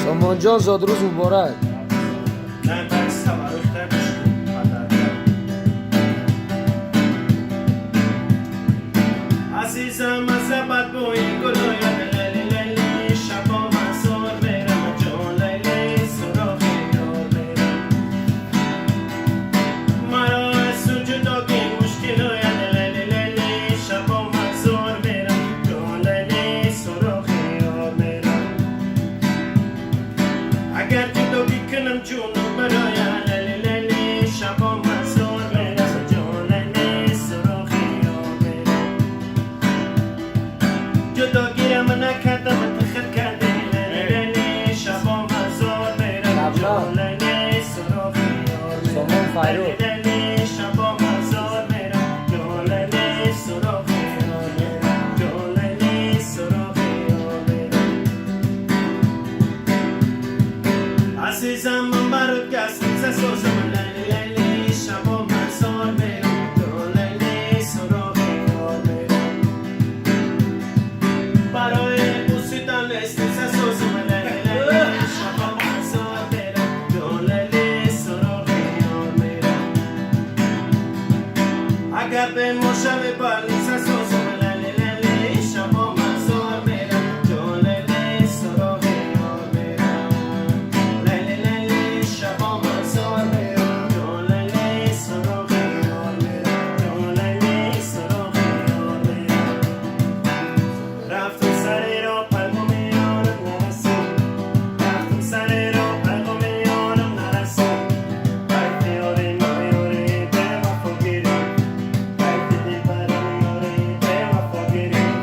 Сомонҷон, зодрӯз муборак. Азизам, аз бадбӯи гулояд, лайли лайли, шабо мазор мерам, ҷон, лайли, суроғи ёр мерам, маро аз ӯ ҷудогӣ мушкил ояд, лайли лайли, шабо мазор мерам, ҷон, лайли, суроғи ёр мерам, агар ҷудогӣ кунам, ҷонам барояд, лайли лайли, шабо мазор мерам, ҷон, лайли, суроғи ёр мерам, ҷудогирам накардам, тахат карде, лайли лайли, шабо мазор мерам, ҷон, лайли, суроғи ёр Сомон Файруз. Лайли, шабо мазор мерам, ҷон, лайли, суроғи ёр мерам, ҷон, лайли, суроғи ёр мерам. Азизам, ман барот гас сосам, лайли лайли, шабо мазор мерам, ҷон, лайли, суроғи ёр мерам, барои бусидан нест сосам, лайли лайли, шабо мазор мерам, ҷон, лайли, суроғи ёр мерам, агар бемор шави, больница созам, лайли лайли, шабо мазор мерам, ҷон, лайли, суроғи ёр мерам, лайли лайли, шабо мазор мерам, ҷон, лайли, суроғи ёр мерам, ҷон, лайли, суроғи ёр мерам. Рафтам сари роҳ, пайғоми ёрам нарасид, рафтам сари роҳ, пайғоми ёрам нарасид, кайфи ёри ноёри бевафо гирифт, кайфи дилбари ёри бевафо гирифт,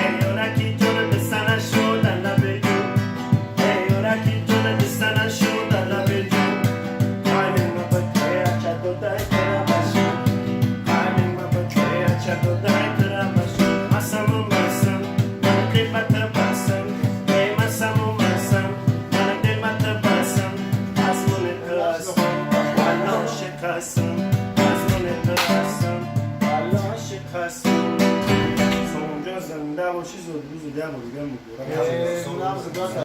эй ёраки ҷон, дастана шуда лаби ҷӯ, эй ёраки ҷон, дастана шуда лаби ҷӯ, ҳамин ма бачая чадодай тара башу, ҳамин ма бачая чадодай тара башу, масаму масам ман қимата басам, эй масаму масам ман дилмата басам, азмони ту ҳастам, валло ошиқ ҳастам, азмони ту ҳастам, валло ошиқ ҳастам. Сомонҷон, зинда бошӣ, зодрӯзу дия бор дигар муборак.